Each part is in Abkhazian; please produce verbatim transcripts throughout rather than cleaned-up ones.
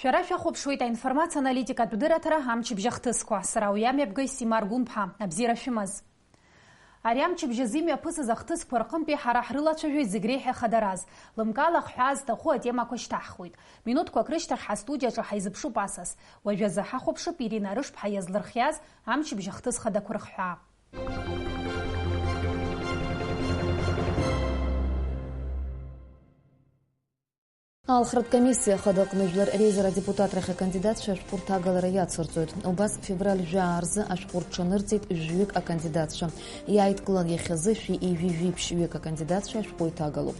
Шәара шәахәаԥшуеит аинформациа аналитикатә дырраҭара амчыбжь ахҭысқәа. Сара уи амҩаԥгаҩ Сима Аргәынԥҳа. Абзиара шәымаз. Ари амчыбжь азы имҩаԥысыз ахҭысқәа рҟынтәи ҳара ҳрылацәажәоит зегь реиҳа ихадараз. Лымкаала ахҳәаа зҭаху атемақәа шьҭаҳхуеит. Минуҭқәак рышьҭахь ҳастудиаҿы ҳаизыԥшуп асас. Уажәазы ҳахәаԥшып Ирина Арышԥҳа иазлырхиаз амчыбжь ахҭыс хадақәа рыхҳәаа. Алхратә комиссиа ахада аҟны жәлар реизара адепутатрахь акандидатцәа ашәҟәы рҭагалара иацырҵоит. Убас февраль жәаа рзы ашәҟәы рҽанырҵеит жәҩык акандидатцәа. Иааидкылан иахьазы шәи ҩажәи жәиԥшьҩык акандидатцәа ашәҟәы иҭагалоуп.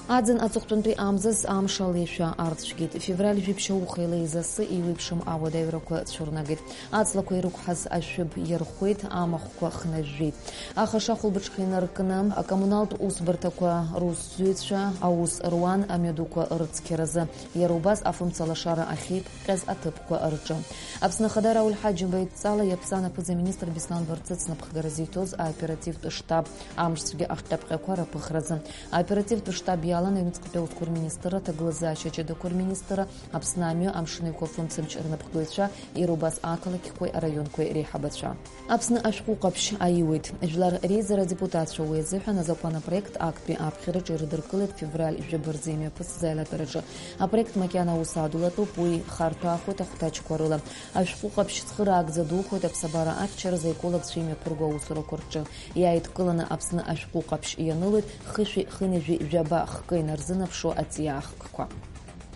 Аӡын аҵыхәтәантәи амзазы амш алеишәа арцәгьеит. Февраль жәиԥшь ауха илеиз асы еиуеиԥшым ауадаҩрақәа цәырнагеит. Аҵлақәа ирықәҳаз ашәыб иархәеит, амахәқәа хнажәжәеит. Аха шахәылбыҽха инаркны, акоммуналтә усбарҭақәа русзуҩцәа аус руан амҩадуқәа рыцқьаразы. Иара убас афымца лашара ахьеиԥҟьаз аҭыԥқәа рҿы. Аԥсны Ахада Рауль Ҳаџьымба идҵала иаԥҵан аԥыза-министр Беслан Барцыц напхгара зиҭоз аоперативтә штаб амшцәгьа ахҟьаԥҟьақәа раԥыхразы. Аоперативтә штаб иалан аҩныҵҟатәи аусқәа рминистрра, аҭагылазаашьа ҷыдақәа рминистрра, Аԥсны амҩа, амшын ҩқәа афымцамч рнапхгаҩцәа, иара убас ақалақьқәеи араионқәеи реиҳабацәа. Аԥсны ашәҟәы ҟаԥшь аиуеит. Жәлар реизара адепутатцәа уи азыҳәан азакәан апроект актәи аԥхьараҿы ирыдыркылеит февраль жәаба рзы имҩаԥысыз аилатәараҿы. Апроект макьана аус адулатәуп, уи харҭәаахоит ахәҭаҷқәа рыла. Ашәҟәы ҟаԥшь цхыраагӡа духоит аԥсабара ахьчаразы аекологцәа имҩаԥырго аусурақәа рҿы. Иааидкыланы Аԥсны ашәҟәы ҟаԥшь ианылоит хышәи хынҩажәи жәаба хкы инарзынаԥшуа аҵиаа хкқәа.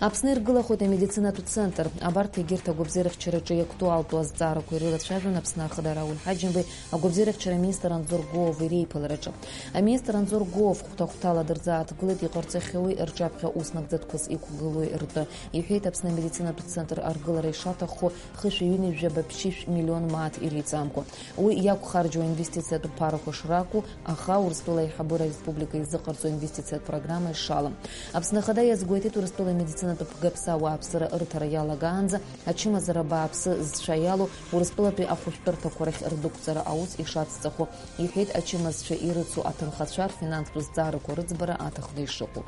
Аԥсны иргылахоит амедицинатә центр. Абарҭ егьырҭ агәабзиарахьчараҿы иактуалтәу азҵаарақәа ирылацәажәон Аԥсны Ахада Рауль Ҳаџьымбеи агәабзиарахьчара аминистр Анзор Гууови реиԥылараҿы. Аминистр Анзор Гууов хәҭа-хәҭала дырзааҭгылеит иҟарҵахьоуи рҿаԥхьа ус нагӡатәқәас иқәгылоуи ртәы. Иҳәеит Аԥсны амедицинатә центр аргылара ишаҭаххо хышәи ҩынҩажәи жәаба ԥшьышә миллион мааҭ иреиҵамкәа. Уи иақәхарџьуа инвестициатә ԥарақәа шракәу, аха Урыстәыла аиҳабыра ареспублика изыҟарҵо инвестициатә программа ишалам. Аԥсны Ахада иазгәеиҭеит, Урыстәыла амедицинатә бгаԥса ауааԥсыра рыҭара иалагаанӡа ачымазара бааԥсы зцәа иалоу Урыстәылатәи ахәышәтәырҭақәа рахь рдәықәҵара аус ишацҵахо, иҳәеит ачымазцәа ирыцу аҭынхацәа рфинанстә зҵаарақәа рыӡбара аҭахны ишыҟоу.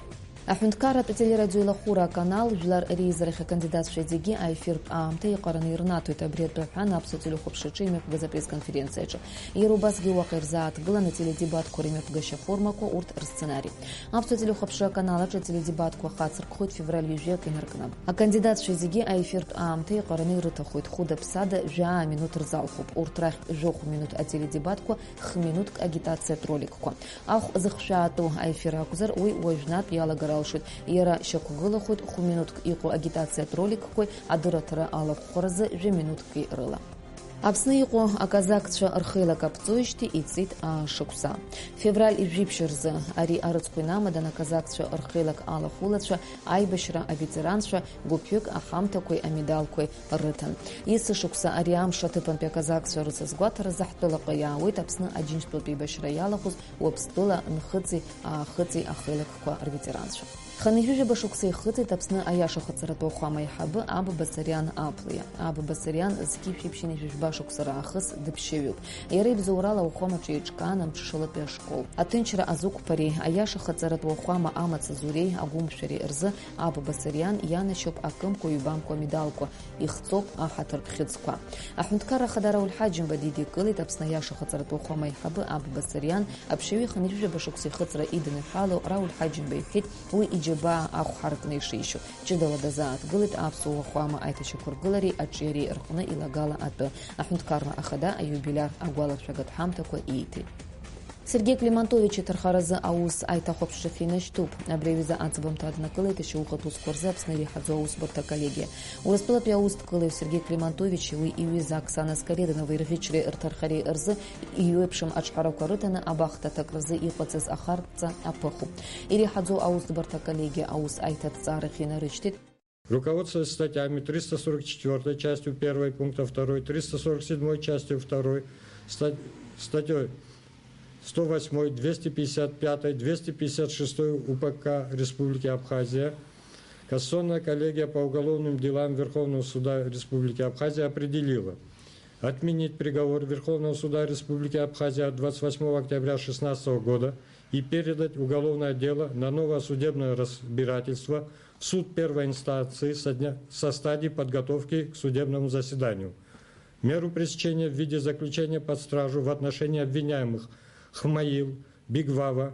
Аҳәынҭқарратә телерадиоилахәыра аканал Жәлар реизарахь акандидатцәа зегьы аефиртә аамҭа еиҟараны ирнаҭоит. Абри атәы аҳәан Аԥсуа телехәаԥшраҿы имҩаԥгаз апресс-конференциаҿы. Иара убасгьы уаҟа ирзааҭгылан ателедебатқәа римҩаԥгашьа аформақәа, урҭ рсценари. Аԥсуа телехәаԥшра аканал аҿы ателедебатқәа хацыркхоит февраль ҩажәи акы инаркны. Акандидатцәа зегьы аефиртә аамҭа еиҟараны ирыҭахоит, хәыда-ԥсада жәаа минуҭ рзалхуп. Урҭ рахьтә жәохә минуҭ ателедебатқәа, хә-минуҭк агитациатә роликқәа. Ахә зыхшәаатәу аефир акәзар, уи уажәнатә иалагар алшоит. Иара шьақәгылахоит хә-минуҭк иҟоу агитациатә роликқәеи адырраҭара алахәхаразы жәа-минуҭки рыла. Аԥсны иҟоу аказакцәа рхеилак аԥҵоижьҭеи иҵит аа шықәса. Февраль жәиԥшь рзы ари арыцхә инамадан аказакцәа рхеилак алахәылацәа, аибашьра аветеранцәа, гәыԥҩык аҳамҭақәеи амедалқәеи рыҭан. Есышықәса ари амш аҭыԥантәи аказакцәа рыцызгәаҭаразы ҳтәылаҟа иаауеит Аԥсны Аџьынџьтәылатә еибашьра иалахәыз Уаԥстәыла, Нхыҵи, Аахыҵи ахеилакқәа рветеранцәа. Хынҩажәижәаба шықәса ихыҵит Аԥсны аиашахаҵаратә уахәама аиҳабы Аба Басариан Аԥлиа. Аба Басариан зқьи жәшәи ԥшьынҩажәи жәба шықәса раахыс дыԥшьаҩуп. Иара ибзоурала ауахәамаҿы еиҿкаан амҽышалатәи ашкол. Аҭынчра азықәԥареи аиашахаҵаратә уахәама амаҵ азуреи агәымшәареи рзы Аба Басариан ианашьоуп акымкәа-ҩбамкәа амедалқәа, ихҵоуп аҳаҭыртә хьыӡқәа. Аҳәынҭқарра Ахада Рауль Ҳаџьымба дидикылеит Аԥсны аиашахаҵаратә уахәама аиҳабы Аба Басариан, аԥшьаҩы хынҩажәижәаба шықәса ихыҵра идныҳәало Рауль Ҳаџьымба иҳәеит уи иџьабаа ахә ҳаракны ишишьо. Ҷыдала дазааҭгылеит аԥсуа уахәама аиҭашьақәыргылареи аҿиареи рҟны илагала атәы. Аҳәынҭқарра Ахада аиубилиар агәаларшәагатә ҳамҭақәа ииҭеит. Сергеи Климантович иҭархаразы аус аиҭахәаԥшрахь инашьҭуп. Абри аҩыза аӡбамҭа аднакылеит ашьаухатә усқәа рзы Аԥсны иреиҳаӡоу аусбарҭа аколлегиа. Урыстәылатәи аусҭгылаҩ Сергеи Климантовичи уи иҩыза Оксана Скоредоваи рӷьычреи рҭархареи рзы еиуеиԥшым аҿҳәарақәа рыҭаны абахҭа аҭакразы иҟаҵаз ахарҵа аԥыхуп. Иреиҳаӡоу аусбарҭа аколлегиа аус аиҭаҭҵаарахь инарышьҭит. Руководствуясь статьями триста сорок четвёртой частью первой пункта второй, триста сорок седьмой частью второй, ста-, статьёй сто восьмой, двести пятьдесят пятой, двести пятьдесят шестой У П К Республики Абхазия, Кассационная коллегия по уголовным делам Верховного суда Республики Абхазия определила отменить приговор Верховного суда Республики Абхазия от двадцать восьмого октября шестнадцатого года и передать уголовное дело на новое судебное разбирательство в суд первой инстанции со дня, со стадии подготовки к судебному заседанию. Меру пресечения в виде заключения под стражу в отношении обвиняемых Хмаил, Бигвава,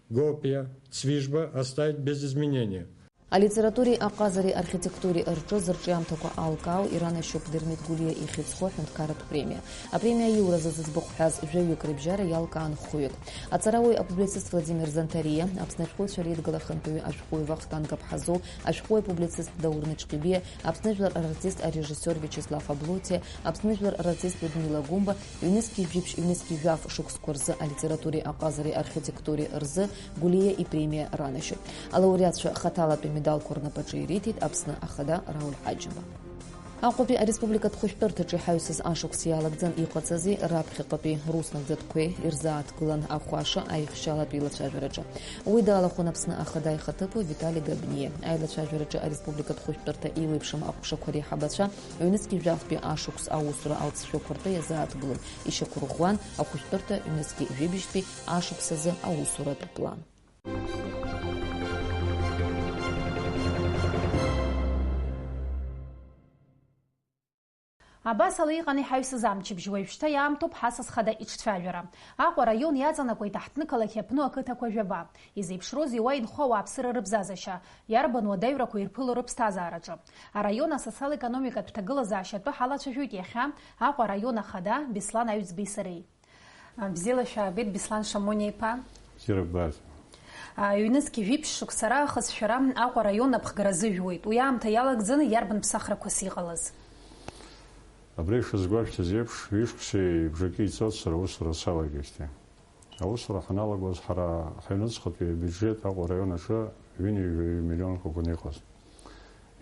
Гопия, Цвижба оставить без изменения. Алитературеи аҟазареи архитектуреи рҿы зырҿиамҭақәа алкаау иранашьоуп Дырмит Гәлиа ихьӡ зху аҳәынҭқарратә премиа. Апремиа аиуразы зыӡбахә ҳәаз жәаҩык рыбжьара иалкаан хәҩык. Аҵарауаҩ апублицист Владимир Занҭариа, Аԥсны ашәҟәыҩҩцәа реидгыла ахантәаҩы ашәҟәыҩҩы Вахтанг Аԥҳазоу, ашәҟәыҩҩы публицист Даур Нычкибиа, Аԥсны жәлар рартист арежиссиор Виачеслав Аблотиа, Аԥсны жәлар рартист Людмила Гәымба, ҩнызқьи жәиԥшь, ҩнызқьи жәаф шықәсқәа рзы алитературеи аҟазареи архитектуреи рзы Гәлиа ипремиа ранашьоуп. Алауреатцәа хаҭалатәи амедалқәа рнапаҿы ириҭеит Аԥсны Ахада Рауль Ҳаџьымба. Аҟәатәи ареспубликатә хәышәтәырҭаҿы иҳаҩсыз ашықәс иалагӡан иҟаҵази раԥхьаҟатәи рус нагӡатәқәеи ирзааҭгылан ахәаша аихшьалатә еилацәажәараҿы. Уи далахәын Аԥсны Ахада ихаҭыԥуаҩ Витали Габниа. Аилацәажәараҿы ареспубликатә хәышәтәырҭа еиуеиԥшым аҟәшақәа реиҳабацәа, ҩнызқьи жәафтәи ашықәс аусура алҵшәақәа ртәы иазааҭгылон, ишьақәырӷәӷәан ахәышәтәырҭа ҩнызқьи жәибжьтәи ашықәс азы аусуратә план. Абас ала иҟан иҳаҩсыз амчыбжь, уажәшьҭа иаамҭоуп ҳасас хада иҿцәажәара. Аҟәа араион иаҵанакуеит аҳҭнықалақь Аԥну ақыҭақәа жәаба. Изеиԥшроузеи уа инхо ауааԥсыра рыбзазашьа, иарбан уадаҩрақәа ирԥыло рыԥсҭазаараҿы? Араион асоциал-економикатә ҭагылазаашьа атәы ҳалацәажәоит иахьа Аҟәа араион ахада Беслан Аҩӡбеи сареи. Бзиала шәаабеит, Беслан Шамониа-иԥа. Бзиара ббааит. Ҩнызқь жәиԥшь шықәса раахыс шәара Аҟәа араион аԥхгара азыжәуеит. Уи аамҭа иалагӡаны иарбан ԥсахрақәас иҟалаз? Абри шәызгәашәҭаз еиԥш, ҩышықәсеи бжаки ҵуеит сара аусура салагеижьҭеи. Аусура ҳаналагоз, ҳара ҳаҩнуҵҟатәи абиуџьет Аҟәа араион аҿы ҩынҩажәаҩ миллионқәа акәын иҟаз.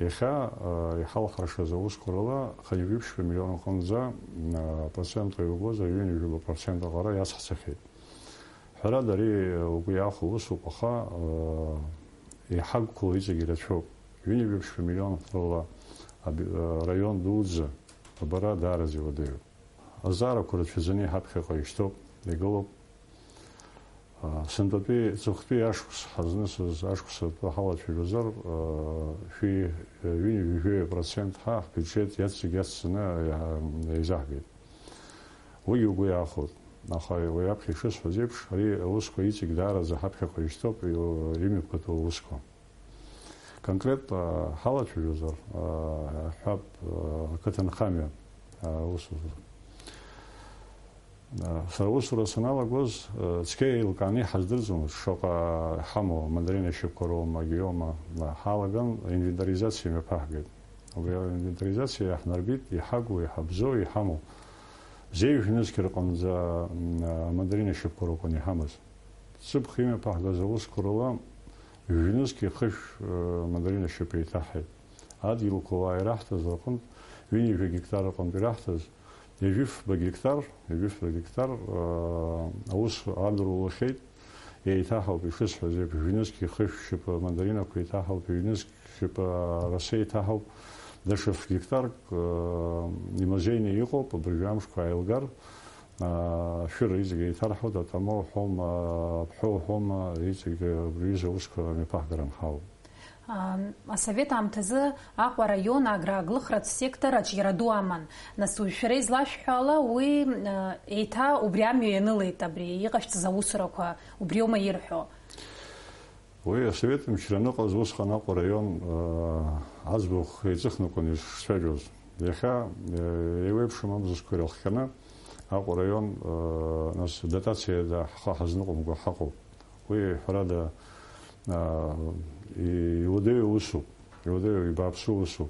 Иахьа, э, иҳалхаршаз аусқәа рыла хынҩажәи ԥшьба миллион аҟынӡа, э, процент ҩба гозар, ҩынҩажәи жәаба процент аҟара иацҳцахьеит. Ҳәарада, ари, э, угәы иаахәо усуп, аха, э, иҳақәгылоу иҵегь ирацәоуп. Ҩынҩажәи ԥшьба миллион рыла аби-, э, раион дуӡӡа абара даараӡа иуадаҩуп. Азаарақәа рацәаӡаны иҳаԥхьаҟа ишьҭоуп, игылоуп. Сынтәатәи, ҵыхәтәи ашықәс ҳазнысыз ашықәс атәы ҳалацәажәозар, шәи ҩынҩажәи жәаҩа процент ҳа ҳбиуџьет иацҵагь иацҵаны еизаҳгеит. Уигьы угәы иаахәоит. Аха уи аԥхьа ишысҳәаз еиԥш, ари аусқәа иҵегь даараӡа ҳаԥхьаҟа ишьҭоуп, имҩаԥгатәу аусқәа. Конкретно ҳалацәажәозар, ҳҳәап, ақыҭанхамҩа аусура. Сара аусура саналагоз, цқьа еилкааны иҳаздырӡомызт шаҟа ҳамоу, амандарина шьапқәа роума, агьиома, ҳалаган, инвентаризациа мҩаԥаҳгеит. Убри аинвентаризациа иаҳнарбеит, иҳагу, иҳабзоу, иҳамоу. Зеижә нызқь рҟынӡа, м, амандарина шьапқәа ракәын иҳамаз. Ҵыԥх имҩаԥаҳгаз аусқәа рыла, жәнызқь ихышә, э, мандарина шьапы еиҭаҳҳаит. Адгьылқәа уаа ираҳҭаз рҟынтә, ҩынҩажәа гектар рҟынтә ираҳҭаз, ҩажәифба гектар, ҩажәифба гектар, э, аус адырулахьеит, еиҭаҳауп, ишысҳәаз еиԥш, жәнызқь ихышә шьапы мандаринақәа еиҭаҳауп, ҩнызқь шьапы араса еиҭаҳауп, даҽа ф-, гектарк, э, имазеины иҟоуп, абыржәы амшқәа ааилгар, ашәыра иҵегь еиҭарҳауеит, атама уҳәома, аԥҳәа уҳәома, иҵегь абри аҩыза аусқәа мҩаԥаҳгаран ҳауп. Ам, асовет аамҭазы Аҟәа араион аграаглыхратә сектор аҿиара ду аман. Нас уажә шәара излашәҳәо ала, уи, э, еиҭа убри амҩа ианылеит, абри иҟашәҵаз аусурақәа убриоума ирҳәо? Уи асовет мчра аныҟаз усҟан Аҟәа араион, э, аӡбахә еиҵыхны акәын ишцәажәоз. Иахьа, э, еиуеиԥшым амзызқәа ирыхҟьаны Аҟәа араион, э, нас дотациа ҳхы ҳазныҟәымго ҳаҟоуп. Уи, ҳәарада, э, и-, иуадаҩу усуп, иуадаҩу ибааԥсу усуп.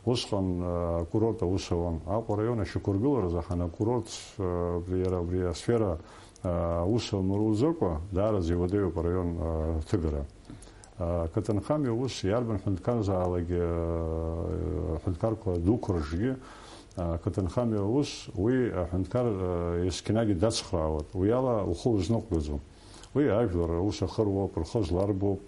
Усҟан, э, акурорт аус ауан. Аҟәа араион ашьақәыргыларазы ҳан акурорт, э, абри иара, абри асфера, э, аус анруӡакәа, даараӡа иуадаҩуп араион, э, аҭыгара. Э, ақыҭанхамҩа аус иарбан ҳәынҭқарзаалакгьы, э, ҳәынҭқарқәа дуқәа рҿгьы, э, ақыҭанхамҩа аус уи аҳәынҭқар, э, есқьынагьы дацхраауеит. Уи ала ухы узныҟәгаӡом. Уи ажәлар аус ахыруоуп, рхы зларбоуп,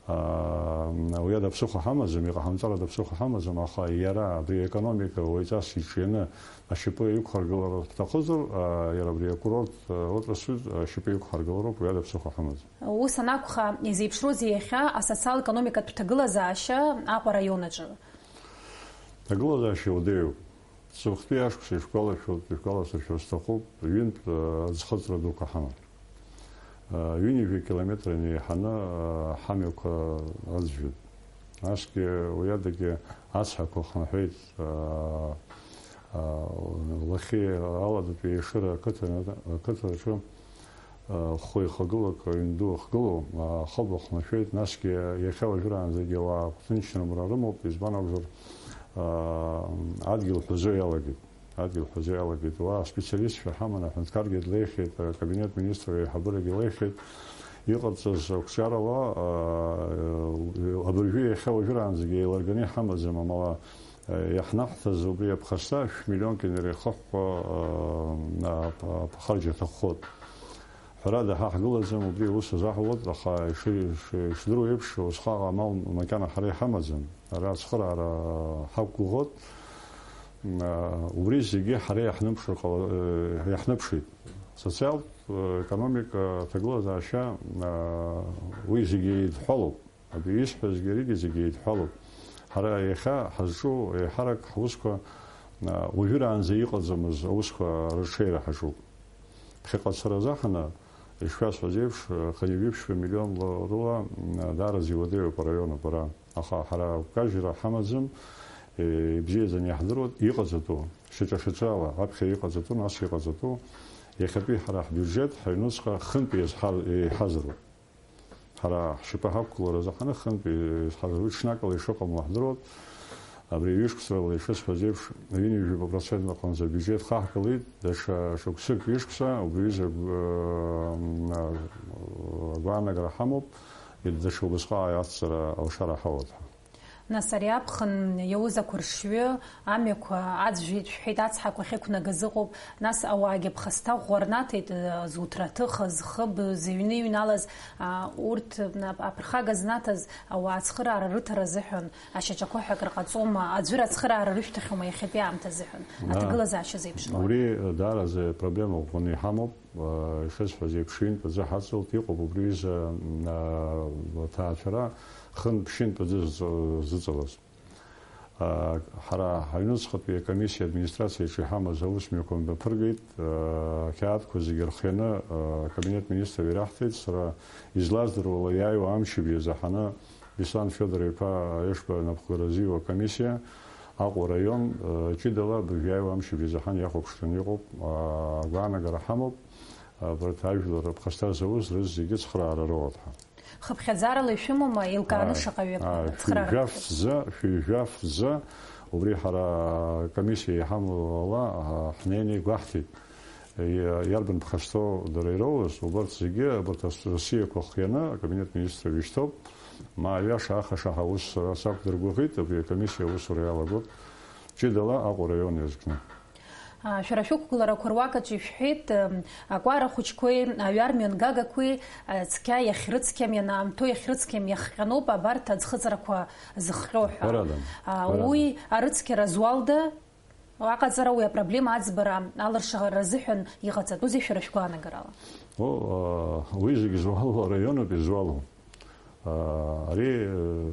Уи ада ԥсыхәа ҳамаӡам, иҟаҳамҵар ада ԥсыхәа ҳамаӡам, аха иара абри аекономика уаҩҵас иҿианы ашьапы иқәҳаргылар ҳҭахызар, иара абри акурорт отрасль ашьапы иқәҳаргылароуп, уи ада ԥсыхәа ҳамаӡам. Ус анакәха, изеиԥшроузеи иахьа асоциал-економикатә ҭагылазаашьа Аҟәа араион аҿы? Ҭагылазаашьа уадаҩуп. Ҵыхәтәи ашықәс ишәгәалашәоит, ишәгәаласыршәар сҭахуп, ҩынтә, э, аӡхыҵра дуқәа ҳаман. Э, ҩынҩажәа километр инеиҳаны, э, ҳамҩақәа аӡәӡәоит. Насгьы уи адагьы ацҳақәа хынҳәеит, э, э, Лахьи Аладатәи Ешыра ақыҭа-, ақыҭаҿы. Хәы ихагылак, ҩнду ахгылоу, ахыб ахнашәеит, насгьы иахьа уажәраанӡагьы ауаа агәҭынчра мра рымоуп, избан акәзар, адгьыл ҳәазо иалагеит, адгьыл ҳәазо иалагеит, уа аспециалистцәа ҳаман, аҳәынҭқаргьы длеихьеит, акабинет министрра аиҳабырагьы леихьеит, иҟарҵаз ақәҿиарала, абыржәы иахьа уажәраанӡагьы еилырганы иҳамаӡам, амала, иаҳнаҳҭаз убри аԥхасҭа шә-миллионк инеихыҳәҳәо, а, а, харџь аҭаххоит. Ҳәарада, ҳа ҳгылаӡам, убри аус азаҳуеит, аха иши-, иши-, ишдыру еиԥш, усҟак амал макьана ҳара иҳамаӡам. Ара ацхыраара ҳақәгәыӷуеит. М, а, убри зегьы ҳара иаҳныԥшыр ҟала-, э, иаҳныԥшит. Социалтә, э, економика аҭагылазаашьа, а, уи зегьы еидҳәалоуп. Абри исҳәазгьы аригьы зегьы еидҳәалоуп. Ҳара иахьа ҳазҿу еиҳарак ҳусқәа, а, уажәраанӡа иҟаӡамыз аусқәа рыҽеира ҳаҿуп. Ԥхьаҟа ацара азаҳаны, ишшәасҳәаз еиԥш, хынҩажәи ԥшьба миллион рыла, м, даараӡа иуадаҩуп араион абара. Аха ҳара агәкажьра ҳамаӡам, е, ибзиаӡаны иаҳдыруеит иҟаҵатәу, шьаҿа-шьаҿала аԥхьа иҟаҵатәу, нас иҟаҵатәу, иахьатәи ҳара ҳбиуџьет ҳаҩнуҵҟа хынтә еизҳа-, еиҳазароуп. Ҳара ҳшьапы ҳақәгылоу рзы ҳанахынтә, изҳазуи ҽнакала ишыҟамло ҳдыруеит. Абри ҩышықәсала ишысҳәаз еиԥш, ҩынҩажәаба процент аҟынӡа абиуџьет хаҳгалеит, даҽа шықәсык ҩышықәса, убри изы агә-, агәаанагара ҳамоуп, даҽа убасҟак ацҵара алшара ҳауеит ҳәа. Нас ари аԥхын иауз ақәыршҩы амҩақәа аӡәӡәеит шәҳәеит, ацҳақәа ахьықәнагаз ыҟоуп, нас ауаагьы аԥхасҭа ӷәӷәа рнаҭеит, зуҭра аҭыха, зхыб, зыҩны иҩналаз, а, урҭ, ап-, аԥырхага знаҭаз ауаа ацхыраара рыҭара азыҳәан ашьаҿақәа ҳәа акры ҟаҵома, аӡәыр ацхыраара рышәҭахьоума иахьатәи аамҭа азыҳәан, Да. аҭагылазаашьа зеиԥшроу? Убри даараӡа проблема ӷәӷәаны иҳамоуп. Ишысҳәаз еиԥш, ҩынтә аӡы ҳаҵалт, иҟоуп убри аҩыза, м, а, аҭаацәара, хынтә-ԥшьынтә аӡы зыҵ-, зыҵалаз. А, ҳара ҳаҩнуҵҟатәи акомиссиа администрациаҿы иҳамаз аусмҩақәа мҩаԥыргеит, а, ақьаадқәа зегьы рхианы, а, акабинет министров ираҳҭеит, сара излаздыруала иааиуа амчыбжь азаҳаны Беслан Федор-иԥа Ешба напхгара зиуа акомиссиа, Аҟәа араион, э, ҷыдала абыржә иааиуа амчыбжь азы ҳан иахәаԥшраны иҟоуп, а, агәаанагара ҳамоуп, абарҭ ажәлар аԥхасҭа зауз рызегьы цхыраара роуеит ҳәа. Хыԥхьаӡарала ишәымоума, еилкааны Ааи, шаҟаҩы ааи, цхыраара шәи жәаф рыҭаху? Ззы, шәи жәаф ззы, убри ҳара акомиссиа иҳамоу ала, а, ҳнеины игәаҳҭеит. Иа-, иарбан ԥхасҭоу дара ироуз, убарҭ зегьы, абарҭ ас-, асиақәа хианы акабинет министров ишьҭоуп. Ма аиаша ахашаҳа аус сара сақәдыргәыӷит, абри акомиссиа аусура иалагоит ҷыдала Аҟәа араион иазкны. А, шәара шәықәгыларақәа руакаҿы ишәҳәеит, м, акәара хәыҷқәеи аҩармҩан гагақәеи, а, цқьа иахьрыцқьам, ианаамҭоу иахьрыцқьам иахҟьаноуп абарҭ аӡхыҵрақәа зыхҟьо ҳәа. Ҳәарада, А, ҳәарада. Уи арыцқьара зуалда? Аҟаҵара уи апроблема аӡбара алыршара азыҳәан иҟаҵатәузеи шәара шәгәаанагарала? О, а, уи зегь зуало араионоуп изуало. А, ари, э,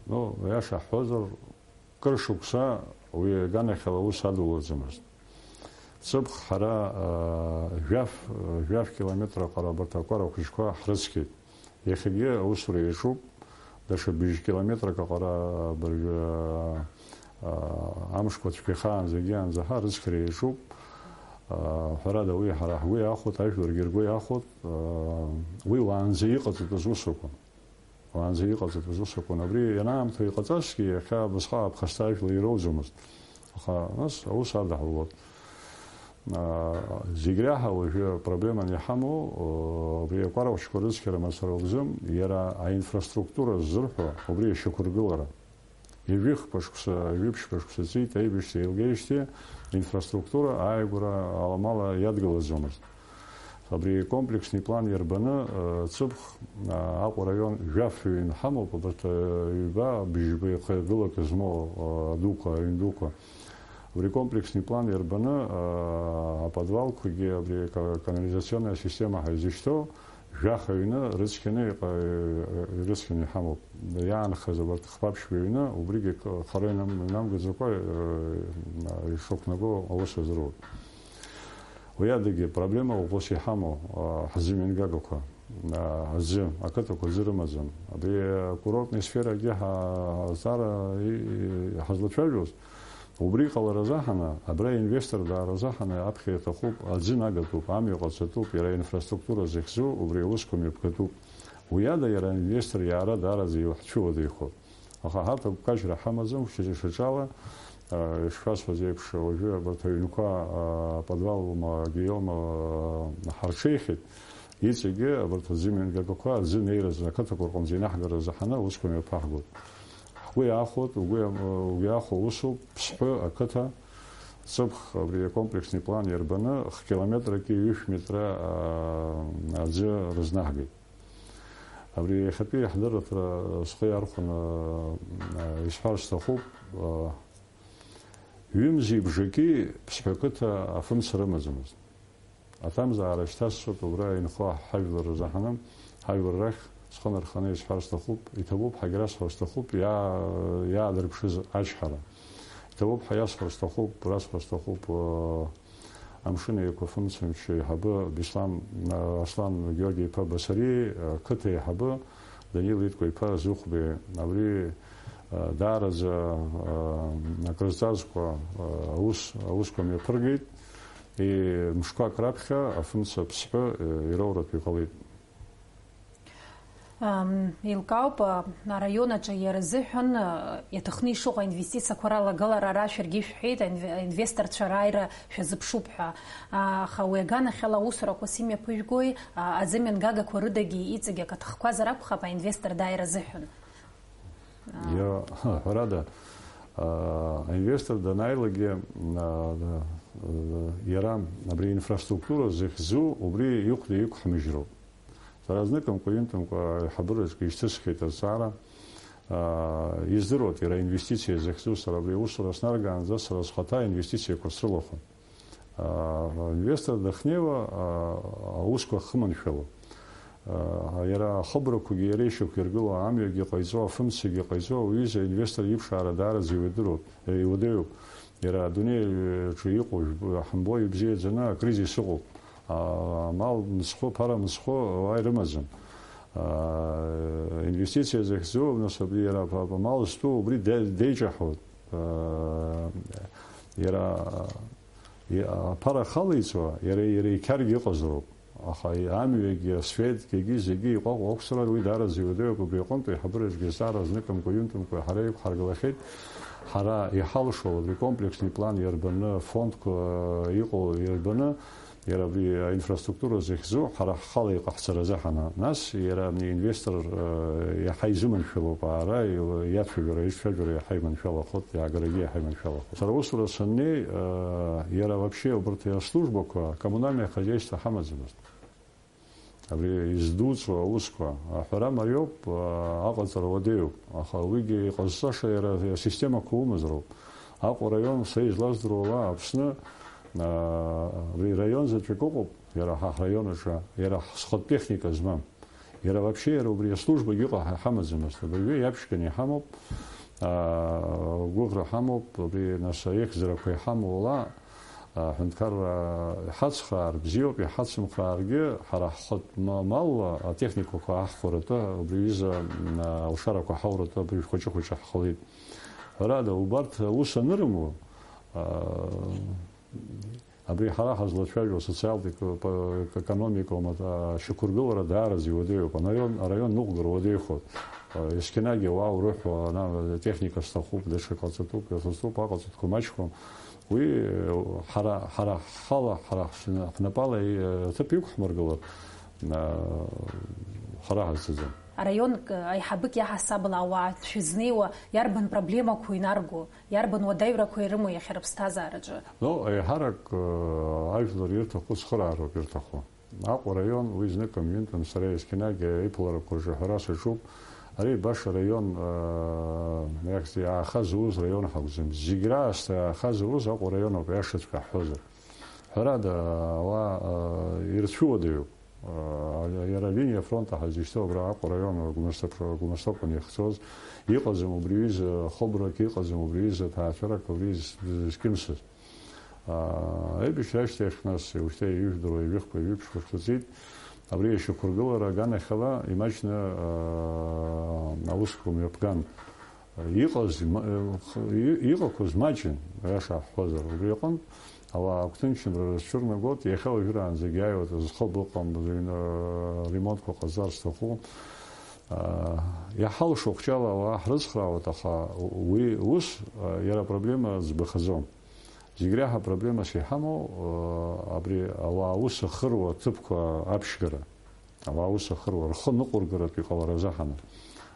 ну, аиаша ҳҳәозар, кыр шықәса уи аганахьала аус адулаӡамызт. Ҵыԥх ҳара, а, жәаф, жәаф километр аҟара абарҭ акәара хәыҷқәа ҳрыцқьеит. Иахьагьы аусура иаҿуп, даҽа быжь километрак аҟара абыржәы, а, амшқәа цәгьахаанӡагьы анӡаҳа рыцқьара иаҿуп. А, ҳәарада, уи ҳара ҳгәы иахәоит, ажәларгьы ргәы иахәоит. А, уи уаанӡа иҟаҵатәыз усуқәан. Уаанӡа иҟаҵатәыз усуқәан. Абри ианаамҭоу иҟаҵазҭгьы, иахьа абасҟак аԥхасҭа ажәлар ироуӡомызт. Аха нас аус адаҳулоит. А, зегь реиҳа уажәы апроблеманы иҳамоу, о, абри акәара хәыҷқәа рыцқьара мацара акәӡам, иара аинфраструктура ззырҳәо, убри ашьақәыргылара. Ҩажәихԥа шықәса, ҩажәиԥшьба шықәса ҵит, аибашьцәа еилгеижьҭеи инфраструктура ааигәара аламала иадгылаӡомызт. Абри икомплексни план иарбаны, э, ҵыԥх, э, Аҟәа раион жәаф ҩын ҳамоуп, абарҭ, э, ҩба, бжьба ихагылак змоу, э, адуқәа, аҩн дуқәа. Абри икомплексни план иарбаны, э, аподвалқәагьы, абри ка-, канализационная система ҳәа изышьҭоу, жәаха ҩны рыцқьаны иҟа-, э, ирыцқьаны иҳамоуп. Иаанхаз абарҭ хԥа-ԥшьба ҩны, убригьы к-, хара инам-, инамгаӡакәа, э, ишақәнаго аус азыруеит. Уи адагьы проблема ус иҳамоу, а, ҳзымҩангагақәа, а, аӡы, ақыҭақәа аӡы рымаӡам. Абри акурортни сферагьы ҳа-, ҳазҵаара и-, и-, ҳазлацәажәоз, убри иҟалара азаҳаны, абра инвестор даара азаҳаны аԥхьа иаҭахуп, аӡы нагатәуп, амҩа ҟаҵатәуп, иара инфраструктура захьӡу, убри аусқәа мҩаԥгатәуп. Уи ада иара аинвестор иаара даараӡа иҳәцәыуадаҩхоит. Аха ҳарҭ агәкажьра ҳамаӡам, шьыжьышаҿала, а, ишшәасҳәаз еиԥш, уажәы абарҭ аҩнқәа, а, подвалума, гиома, а, ҳарҽеихьеит, иҵегьы абарҭ азымҩангагақәа аӡы неиразы, ақыҭақәа рҟынӡа инаҳгаразы ҳаны аусқәа мҩаԥаҳгоит. Ҳгәы иаахәоит, угәы иам-, угәы иаахәо усуп, Ԥсҳәы ақыҭа, ҵыԥх абри акомплексни план иарбаны, хкилометракгьы ҩышә метра, а, аӡы рызнаҳгеит. Абри иахьатәи ҳдырраҭара схы иархәаны, а, исҳәар сҭахуп, а, ҩымзи бжаки Ԥсҳәы ақыҭа афымца рымаӡамызт. Аҭамзаара шьҭасҵоит убра инхо ҳажәлар рзаҳаны, ҳажәлар рахь схы нарханы исҳәар сҭахуп, иҭабуп ҳагьрасҳәар сҭахуп, иаа-, иаадырԥшыз ачҳара. Иҭабуп ҳаиасҳәар сҭахуп, расҳәар сҭахуп, а, Амшын Еиқәа фымцамч еиҳабы Беслан, а, Аслан Георги-иԥа Басариеи, ақыҭа еиҳабы Данил Иткәа-иԥа Зыхәбеи, абри, а, даараӡа, а, акрызҵазкуа, а, аус, аусқәа мҩаԥыргеит. И, мышқәак раԥхьа афымца Ԥсҳәы, а, ироуратә иҟалеит. Ам, еилкаауп, а, араион аҿы иара азыҳәан, а, иаҭахны ишыҟоу аинвестициақәа ралагалара ара шәаргьы ишәҳәеит, аинв-, аинвесторцәа рааира шәазыԥшуп ҳәа. А, аха уи аганахьала аусурақәа сымҩаԥыжәгои, а, аӡымҩангагақәа рыдагьы иҵегь акы аҭахқәазар акәхап аинвестор дааира азыҳәан? А. Иа-, ҳәарада, а, аинвестор данааилакгьы, а, а, иара абри аинфраструктура захьӡу убри ихәда иқәҳмыжьроуп. Сара зныкымкәа-ҩынтәымкәа аиҳабыраҿгьы ишьҭысхит азҵаара, аа, издыруеит иара аинвестициа захьӡу, сара абри аусура снаргаанӡа сара схаҭа аинвестициақәа срылахәын. Аа, аинвестор дахьнеиуа, аа, аусқәа ахыманшәало. Аа, иара ахыбрақәагьы иара ишьақәиргыло, амҩагьы ҟаиҵо, афымцагьы ҟаиҵо, уҩыза аинвестор иԥшаара даараӡа иуадаҩуп, иуадаҩуп. Иара адунеиаҿы иҟоу жәбо-, ҳамбо ибзиаӡаны акризис ыҟоуп. А, амал мыцхәы, аԥара мыцхәы уа ирымаӡам. А, инвестициа захьӡу, нас абри иара ап-, ап-, амал зтәу убри де-, деиҿаҳауеит. А, иара, и-, аԥара халеиҵо, иара, иара иқьаргьы ыҟазароуп. Аха амҩагьы, асфеҭгьы, зегьы иҟәаҟәа ақәҵара, уи даараӡа иуадаҩуп, убри аҟынтә аиҳабыраҿгьы зҵаара зныкымкәа-ҩынтәымкәа ҳара иқәҳаргылахьеит. Ҳара иҳалшо абри комплексный план иарбаны, фондқәа иҟоу иарбаны, иара абри аинфраструктура захьӡу ҳара ҳхала иҟаҳҵаразы ҳана. Нас иара абни инвестор, э, иаҳа изыманшәалоуп, аара иацәажәара, ишцәажәара иаҳа иманшәалахоит, иаагарагьы иаҳа иманшәалахоит. Сара усура саннеи, э, иара вообще убарҭ аслужбақәа, коммунальное хозяйство ҳамаӡамызт. Абри издуцәоу аусқәа аҳәара мариоуп, а, аҟаҵара уадаҩуп, аха уигьы иҟазҵаша иара асистемақәа умазароуп. Аҟәа раион, са излаздыруа ала, Аԥсны, а, абри раион заҵәык ыҟоуп, иара ҳа ҳраион аҿы, иара ҳзхатә техника змам. Иара вообще, иара убри аслужбагьы ыҟа-, ҳа-, ҳамаӡамызт. Абыржәы иаԥшьганы иҳамоуп, а, гәыӷра ҳамоуп, абри нас аихьӡарақәа иҳамоу ала, аҳәынҭқарра иҳацхраар бзиоуп, иҳацымхрааргьы, ҳара ҳхатә ма-, малла атехникақәа аҳхәаратәы убри аҩыза, м, алшарақәа ҳауратәы абыржә хәыҷы-хәыҷы ҳхылеит. Ҳәарада, убарҭ аус анырыму, а, абри ҳара ҳазлацәажәо асоциалтә еко-, економикоу ма-, ашьақәыргылара даараӡа иуадаҩуп. Араион, араион ныҟәгара уадаҩхоит. А, есқьынагьы ауаа урыҳәо, ана, техника сҭахуп, даҽа ҟаҵатәуп, иахьазтәуп, аҟаҵатәқәа маҷхом. Уи, ҳара, ҳара ҳхала, ҳара ҳшна-, ҳнапала и-, аҭыԥ иқәҳмыргылар, а, хара ҳазҭаӡом. Араионк аиҳабык иаҳасабала ауаа шәызнеиуа иарбан проблемақәоу инарго, иарбан уадаҩрақәа ирымоу иахьа рыԥсҭазаараҿы? Ну, еиҳарак, а, ажәлар ирҭаху цхыраароуп ирҭаху. Аҟәа раион, уи зныкым-ҩынтәым сара есқьынагь иԥыларақәа рҿы аҳәара саҿуп. Ари баша раион, э, иахьӡ-, иаахаз зуз раион ҳакәӡам. Зегь раасҭа иаахаз зуз Аҟәа раион ауп, иашаҵәҟьа ҳҳәозар. Ҳәарада, ауаа, э, ирцәыуадаҩуп. Э, иара алиниа афронт аҳа изышьҭоу абра Аҟәа раион Гәмырсҭоуп-, Гәмырсҭоуп иахьцоз. Иҟаӡам убри аҩыза хыбрак, иҟаӡам убри аҩыза ҭаацәарак, убри з-, зкьымсыз. Аа, аибашьра ашьҭахь, нас, иушьҭа ижәдыруа, ижәыхқәа, ижәиԥшқәа шәыҵит. Абри ашьақәыргылара аганахьала имаҷны, аа, аусқәа мҩаԥган. Иҟаз, ма-, и-, иҟақәаз маҷын, аиаша ҳҳәозар. Убри аҟынтә, ауаа агәҭынчымра рызцәырнагоит, иахьа уажәраанӡагь иааиуеит, зхыб ыҟам, зыҩны, ремонтқәа ҟазҵар зҭаху. Аа, иҳалшо хәҷала ауаа ҳрыцхраауеит, аха уи ус, аа, иара апроблема ӡбахаӡом. Зегь реиҳа проблемас иҳамоу, э, абри ауаа аус ахыруа аҭыԥқәа аԥшьгара, ауаа аус ахыруа, рхы ныҟәыргаратә иҟалара азыҳәан.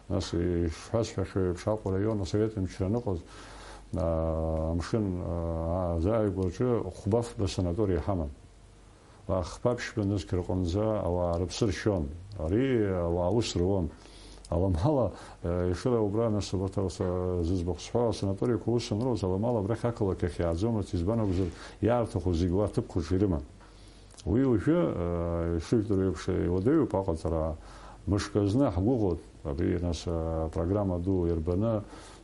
Нас, ишҳәасҳәахьоу еиԥш, Аҟәа раион асовет мчра аныҟаз, а, амшын, а, азааигәараҿы хәба-фба санаториа ҳаман. Хԥа-ԥшьба нызқь рҟынӡа ауаа рыԥсы ршьон. Ари ауаа аус руан. Аламала, э, Ешыра убра, нас, убарҭ ас-, зыӡбахә сҳәо, асанаториақәа ус анроуз, аламала абрахь ақалақь ахь иааӡомызт, избан акәзар, иаарҭаху зегь уа аҭыԥқәа рҿы ирыман. Уи уажәы, э, ишыжәдыруа еиԥш, иуадаҩуп аҟаҵара. Мышкы зны ҳгәыӷуан, абри, нас, апрограмма ду ирбаны,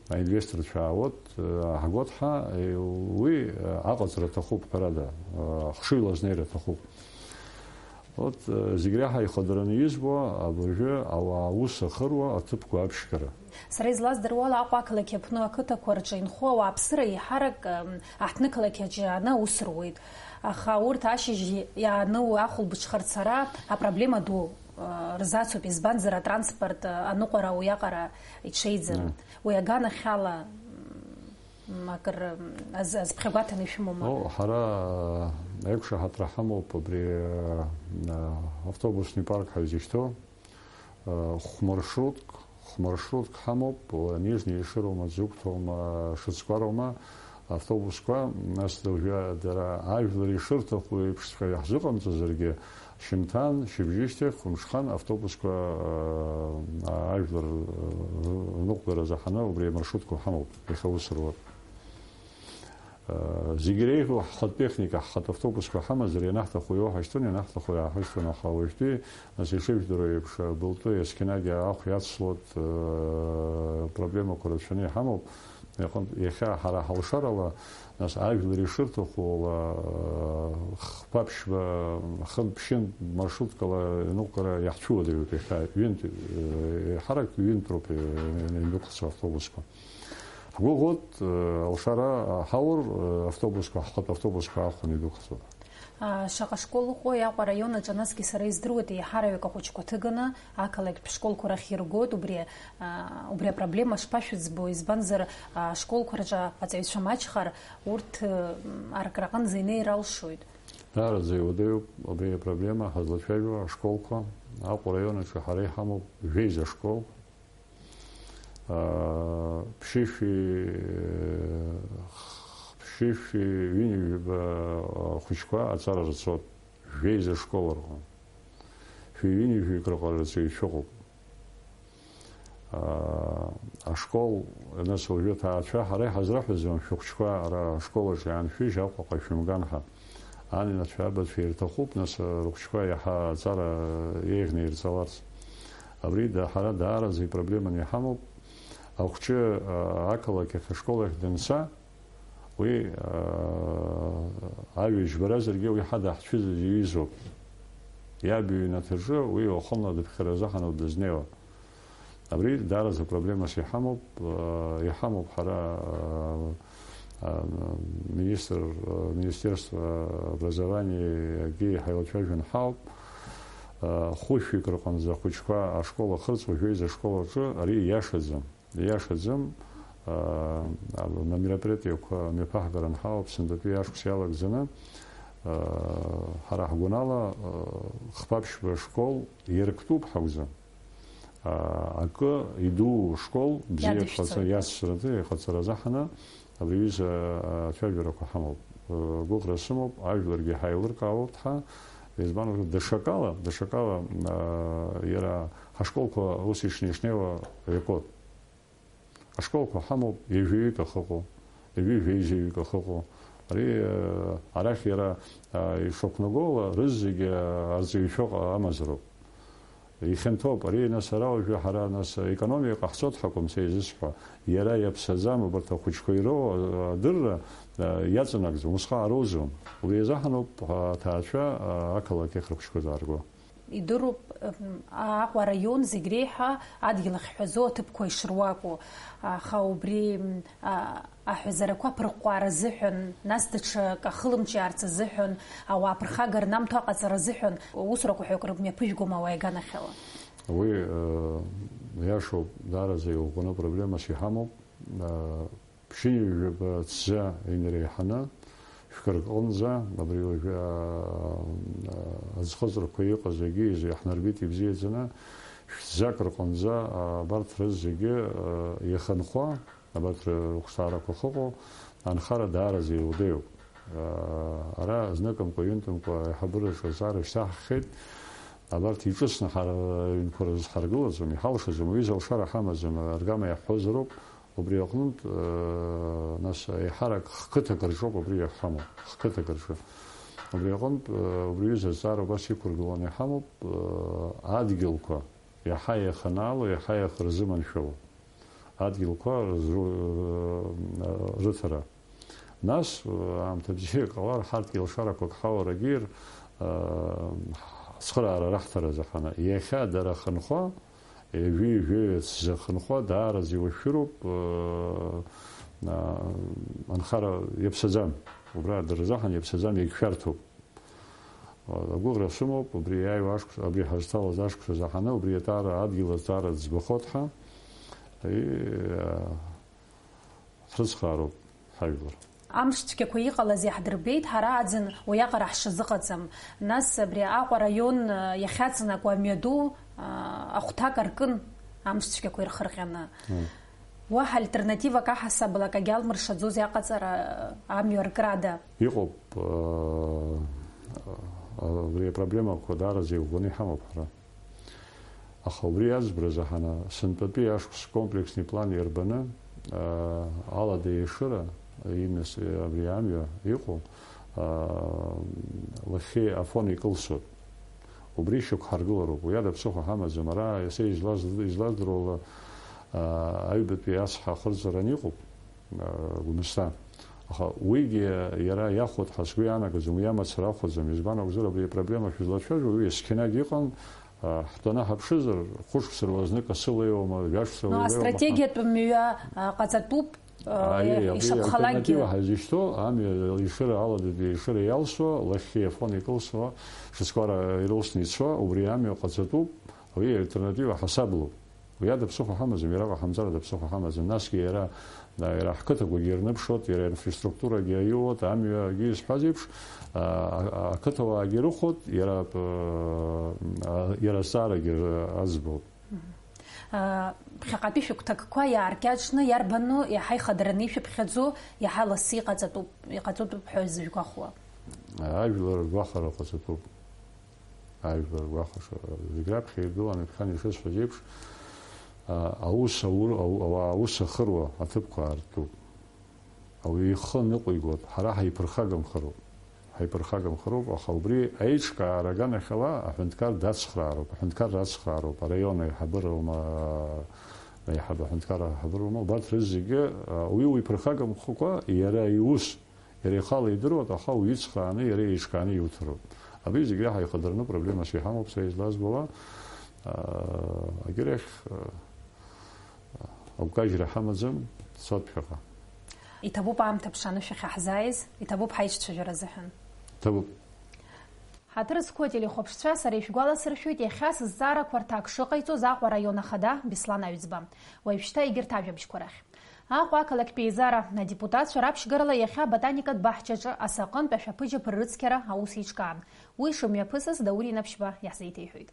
аинвесторцәа аауеит, э, ҳгәаҭҳа, э, уи, э, аҟаҵара аҭахуп, ҳәарада, э, хшыҩла азнеира аҭахуп. Вот, э, зегь реиҳа ихадараны избо, абыржәы ауаа аус ахыруа аҭыԥқәа аԥшьгара. Сара излаздыруала, Аҟәа ақалақь аԥну ақыҭақәа рҿы инхо ауааԥсыра еиҳарак, м, аҳҭнықалақь аҿы иааны аус руеит. Аха урҭ ашьыжь иааны уи ахәылбыҽха рцара апроблема ду, э, рзацуп, избанзар, атранспорт, э, аныҟәара уиаҟара иҽеиӡам. Мм. Уи аганахьала, м, акыр, м, аз-, азԥхьагәаҭаны ишәымоума? О, ҳара, э, аиқәшаҳаҭра ҳамоуп абри, э, э, автобусный парк ҳәа изышьҭоу. Э, хә-маршрутк, хә-маршрутк ҳамоуп, уа Нижни Ешыроума, Ӡыгәҭоума, Шыцкәароума, автобусқәа, нас уажәы дара ажәлар ишырҭаху еиԥшҵәҟьа иаҳзыҟамҵозаргьы, шьымҭан, шьыбжьышьҭахь, хәымҽхан автобусқәа, э, ажәлар, э, рныҟәгара заҳаны убри амаршрутқәа ҳамоуп, иахьа ус рур. Зегь иреиӷьу ҳхатә техника, ҳхатә автобусқәа ҳамазар, ианаҳҭаху иоуҳашьҭуан, ианаҳҭаху иааҳашьҭуан, аха уажәтәи, нас, ишыжәдыруа еиԥш, былтәы есқьынагьы ахә иацлот, э, проблемақәа рацәаны иҳамоуп. Иҟынтә, иахьа ҳара ҳалшарала, нас, ажәлар ишырҭаху ала, э, хԥа-ԥшьба, хынтә-ԥшьынтә маршруткала иныҟәгара иаҳцәуадаҩуп иахьа, ҩынтә, э, еиҳарак ҩынтәроуп, э, индәықәлацо автобусқәа. Ҳгәыӷуеит, э, алшара ҳаур, э, автобусқәа, ҳхатә автобусқәа аахәаны идәықәлҵоит. А, шаҟа школ ыҟоу Аҟәа араион аҿы, насгьы сара издыруеит, еиҳараҩык ахәыҷқәа ҭыганы ақалақьтә школқәа рахь иргоит, убри, а, убри апроблема шԥашәыӡбо, избанзар, а, ашколқәа рҿы аҵаҩцәа маҷхар, урҭ, м, аркраҟынӡа инеир алшоит. Даараӡа иуадаҩуп абри апроблема, ҳазлацәажәо ашколқәа, Аҟәа араион аҿы ҳара иҳамоуп жәеиза школ. Аа, ԥшьышәи, ԥшьышәи ҩынҩажәи ба хәыҷқәа аҵара рцоит, жәеиза школ рҟны. Шәи ҩынҩажәик рҟны рҵаҩцәа ыҟоуп. Аа, ашкол, нас уажәы аҭаацәа ҳара иҳазраҳәаӡом, шәыхәыҷқәа ара ашкол аҿы иааншәыжь, Аҟәаҟа шәымган ҳәа. Анацәа, абацәа ирҭахуп, нас, рыхәҷқәа иаҳа аҵара еиӷьны ирҵаларц. Абри да-, ҳара даараӡа ипроблеманы иҳамоуп. Ахәҷы, а, ақалақь ахь, ашкол ахь данца, уи, а, аҩы џьбаразаргьы уи ҳада ҳцәыӡыз иҩызоуп. Иаб иҩнаҭаҿы уи уахынла дыԥхьаразы ҳану дызнеиуа. Абри даараӡа проблемас иҳамоуп, э, иҳамоуп ҳара, э, э, министр, э, Министерство образования-гьы иҳаилацәажәон ҳауп. Э, хәышәҩык рҟынӡа ахәыҷқәа ашкол ахырҵәо жәеиза ашкол аҿы ари ииашаӡам. Ииашаӡам, э, на мероприятиеқәа мҩаԥаҳгаран ҳауп, сынтәатәи ашықәс иалагӡаны, э, ҳара ҳгәанала, э, хԥа-ԥшьба школ иарктәуп ҳакәӡам. Аа, акы идуу школ бзиа Иадышәҵоит. Иҟаҵа-, иацҵараны иҟаҵара азы ҳаны, абри аҩыза, аа, ацәажәарақәа ҳамоуп. Гәыӷра сымоуп, ажәларгьы ҳаилыркаауеит ҳәа, Избан акәзар, даҽакала, даҽакала, аа, иара ҳашколқәа ус ишнеи-шнеиуа иакуан. Ашколқәа ҳамоуп, ҩажәаҩык ахьыҟоу, ҩажәеи жәаҩык ахьыҟоу. Ари, аа, арахь иара, аа, ишақәнаго ала, рызегьы, аа, арҵаҩцәа ыҟа-, амазароуп. Ихьанҭоуп, ари нас ара уажәы ҳара нас аекономика ҟаҳҵоит ҳакәым, са изысҳәо, иара иаԥсаӡам, убарҭ ахәыҷқәа ироуа адырра, а, иаҵанакӡом, усҟак ароуӡом. Убри азыҳәаноуп аҭаацәа, а, ақалақь ахь рыхәыҷқәа заарго. Идыруп, м, Аҟәа араион зегь реиҳа адгьыл ахьҳәазо аҭыԥқәа ишыруаку, аха убри, м, а, аҳәазарақәа аԥырҟәҟәаара азыҳәан, нас даҽак ахылымҿиаарц азыҳәан, ауаа аԥырхага рнамҭо аҟаҵара азыҳәан, усурақәа ҳәа акры мҩаԥыжәгома ауаа иганахьала? Уи, э, иашоуп, даараӡа иӷәӷәаны проблемас иҳамоуп. Э, ԥшьынҩажәаба ҭӡы инареиҳаны, шәкы рҟынӡа, абри уажәы, э, э, аӡхыҵрақәа иҟаз егьи изы иаҳнарбеит ибзиаӡаны, шәҭӡак рҟынӡа, э, абарҭ рызегьы, э, иахынхо, абарҭ рыхәшҭаарақәа ахьыҟоу, анхара даараӡа иуадаҩуп. Ара зныкымкәа, ҩынтәымкәа аиҳабыраҿы азҵаара шьҭаҳххьеит. Абарҭ иҿыцны ҳара аҩнқәа рзы ҳаргылаӡом, иҳалшаӡом, уи изы алшара ҳамаӡам, аргама иаҳҳәозароуп. Убри аҟнытә, нас аиҳарак хқыҭак рҿоуп абри иаҳҳамоу, хқыҭак рҿы. Убри аҟнытә, убри аҩыза азҵаара убас иқәыргыланы иҳамоуп, адгьылқәа иаҳа иаханаало, иаҳа иахырзыманшәало. Адгьылқәа рызу-, рыҭара. Нас, аамҭа бзиа иҟалар, ҳарҭгьы алшарақәак ҳауарагьы ир-, цхыраара раҳҭараз аҳана. Иахьа дара хынхо, ҩажәи жәаҩа ҭӡы хынхо, даараӡа иуашәшәыроуп, анхара иаԥсаӡам. Убра дырзаҳан иаԥсаӡам, иагьшәарҭоуп. Агәыӷра сымоуп, убри иааиуа ашықәс-, абри ҳазҭалаз ашықәса заҳаны, убри аҭаара, адгьыл аҭаара ӡбахоит ҳәа, и, а, ҳрыцхраароуп ҳажәлар. Амш цәгьақәа иҟалаз иаҳдырбеит, ҳара аӡын уиаҟара ҳшазыҟаҵам. Нас абри Аҟәа араион, а, иахьаҵанакуа амҩаду, а, ахәҭак аркын, амш цәгьақәа ирхырҟьаны. Мм. Уаҳа альтернативак аҳасабала акагьы алмыршаӡозеи аҟаҵара, амҩа аркрада? Иҟоуп, аа, абри апроблемақәа даараӡа иӷәӷәаны иҳамоуп ҳара. Аха убри аӡбара заҳаны, сынтәатәи ашықәс комплексни план иарбаны, аа, алада еишыра, имес абри амҩа иҟоу, аа, лахьхьи Афон икылсуеит. Убри шьақәҳаргылароуп, уи ада ԥсыхәа ҳамаӡам. Ара, са излаз-, излаздыруа ала, аа, аҩбатәи ацҳа ахырҵәаран иҟоуп, аа, Гәымсҭа. Аха уигьы иара иахәоит ҳәа сгәы иаанагаӡом, уи амацара ахәаӡам. Избан акәзар, абри апроблема шәызлацәажәо, уи есқьынагь иҟан, аа, ҳтәаны ҳаԥшызар, хәышықәса рыла знык асы леиуама, жәашықәса Ну, леиуама, астратегиатә мҩа, а, ҟаҵатәуп, а, Аиеи, абри ишакәхалакгьы. Альтернатива ҳазышьҭоу, амҩа ишыра аладатәи ишыра иалсуа, лахьхьи Афон икылсуа, шьацкуара ирылсны ицо, убри амҩа ҟаҵатәуп, уи альтернатива ҳасаблуп. Уи ада ԥсыхәа ҳамаӡам, иара ҟаҳамҵарада ԥсыхәа ҳамаӡам. Насгьы иара, иара ҳқыҭақәагьы ирныԥшуеит, иара аинфраструктурагьы аиуеит, амҩагьы ишҳәаз еиԥш, а, а, ақыҭауаагьы ирыхәоит, иара, а, а, иара азҵаарагьы аӡбоит. Мгм. А, ԥхьаҟатәи шәыгәҭакқәа иааркьаҿны иарбану иаҳа ихадараны ишәыԥхьаӡо, иаҳа лассы иҟаҵатәуп, иҟаҵатәуп ҳәа зыжәгәахуа? Ажәлар ргәахәара ҟаҵатәуп. Ажәлар ргәахәаша зегь раԥхьа иргылан, ҩаԥхьан ишысҳәаз еиԥш, а, аус аур-, ау-, ауаа аус ахыруа аҭыԥқәа аартуп. Ауаҩы ихы ныҟәигоит, ҳара ҳаиԥырхагамхароуп. Ҳаиԥырхагамхароуп, аха убри аиҿкаара аганахьала аҳәынҭқар дацхраароуп, аҳәынҭқарра ацхраароуп, араион аиҳабыра аума, аиҳабы-, аҳәынҭқарра аиҳабыра аума, убарҭ рызегьы, а, уи уиԥырхагамхакәа иара иус, иара ихала идыруеит, аха уицхрааны, иара еиҿкааны иуҭароуп. Абри зегь реиҳа ихадараны проблемас иҳамоуп, са излазбо ала, а, агьырахь, а, Агәкажьра ҳамаӡам, дцоит ԥхьаҟа. Иҭабуп аамҭа ԥшаны шәахьаҳзааиз, иҭабуп ҳаиҿцәажәара азыҳәан. Иҭабуп. Ҳаҭыр зқәу ателехәаԥшцәа, сара ишәгәаласыршәоит, иахьа сызҵаарақәа рҭак шыҟаиҵоз Аҟәа араион ахада Беслан Аҩӡба. Уажәшьҭа егьырҭ ажәабжьқәа рахь. Аҟәа ақалақьтә еизара адепутатцәа раԥшьгарала иахьа аботаникатә баҳчаҿы асы аҟынтә ашәаԥыџьаԥ ррыцқьара аус еиҿкаан. Уи шымҩаԥысыз Даур Инаԥшьба иаҳзеиҭеиҳәеит.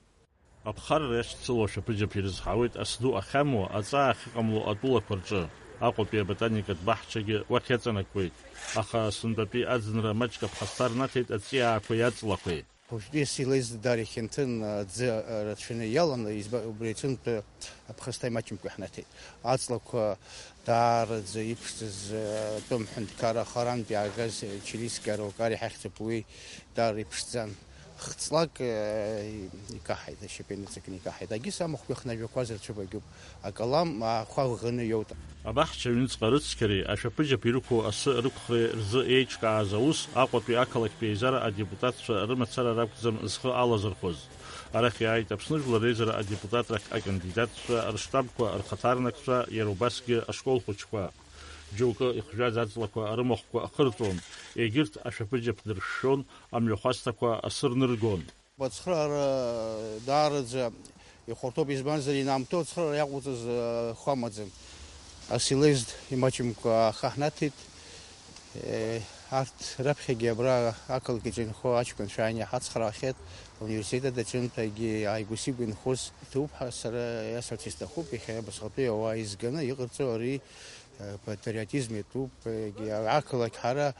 Аԥхарра иашьцыло ашәаԥыџьаԥ ирызҳауеит асду ахьамоу, аҵаа ахьыҟамло атәылақәа рҿы. Аҟәатәи аботаникатә баҳчагьы уахь иаҵанакуеит, аха сынтәатәи аӡынра маҷк аԥхасҭа рнаҭеит аҵиаақәеи аҵлақәеи. Уажәтәи асы илеиз даара ихьанҭан, аӡы рацәаны иалан, избан, убри аҿынтә аԥхасҭа имаҷымкәа иаҳнаҭеит. Аҵлақәа даараӡа иԥшӡаз атәым ҳәынҭқарра харантә иаагаз Чилийски Араукари ҳахьӡуп, уи даара иԥшӡан. Хҵлак, э, икаҳаит, ашьапы иныҵакны икаҳаит. Агьыс амахәқәа хнажәақәаз рцәыбагьуп. Акалам ахәа ӷаны иоут. Абаҳча аҩныҵҟа рыцқьареи ашәаԥыџьаԥ ирықәу асы рықәхреи рзы еиҿкааз аус Аҟәатәи ақалақьтә еизара адепутатцәа рымацара ракәӡам зхы алазырхәыз. Арахь иааит Аԥсны Жәлар Реизара адепутатрахь акандидатцәа, рыштабқәа рхаҭарнакцәа, иара убасгьы ашкол хәыҷқәа. Џьоукы ихжәаз аҵлақәа рымахәқәа ахырҵәон, егьырҭ ашәаԥыџьаԥ дыршәшәон, амҩахәасҭақәа асы рныргон. Ацхыраара даараӡа ихәарҭоуп, избанзар, инаамҭоу ацхыраара иаҟауҵаз, э, хәы амаӡам. Ас илеиз имаҷымкәа ахы ҳнаҭеит. Э, арҭ раԥхьагьы абра ақалақь аҿы инхо аҷкәынцәа ааины иҳацхраахьеит, ауниверситет аҿынтәгьы ааигәа-сигәа инхоз. Иҭабуп ҳәа сара иасҳәарц исҭахуп, иахьа абасҟатәи ауаа изганы иҟарҵо ари, э, патриотизм иатәуп, егьи ақалақь ҳара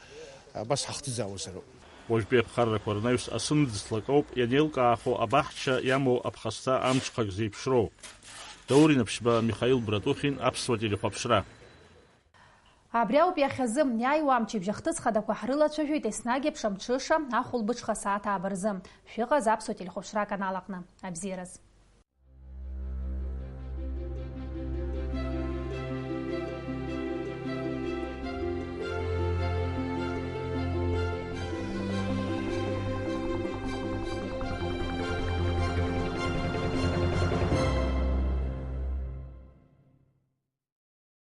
абас ҳахҭыӡаауазароуп. Уажәтәи аԥхаррақәа рнаҩс асы ныдыслак ауп ианеилкаахо абаҳча иамоу аԥхасҭа амҽхак зеиԥшроу. Даур Инаԥшьба, Михаил Братухин, Аԥсуа телехәаԥшра. Абри ауп иахьазы, иааиуа амчыбжь ахҭыс хадақәа ҳрылацәажәоит еснагь еиԥш амҽыша, ахәылбыҽха сааҭ ааба рзы. Шәыҟаз Аԥсуа телехәаԥшра аканал аҟны. Абзиараз.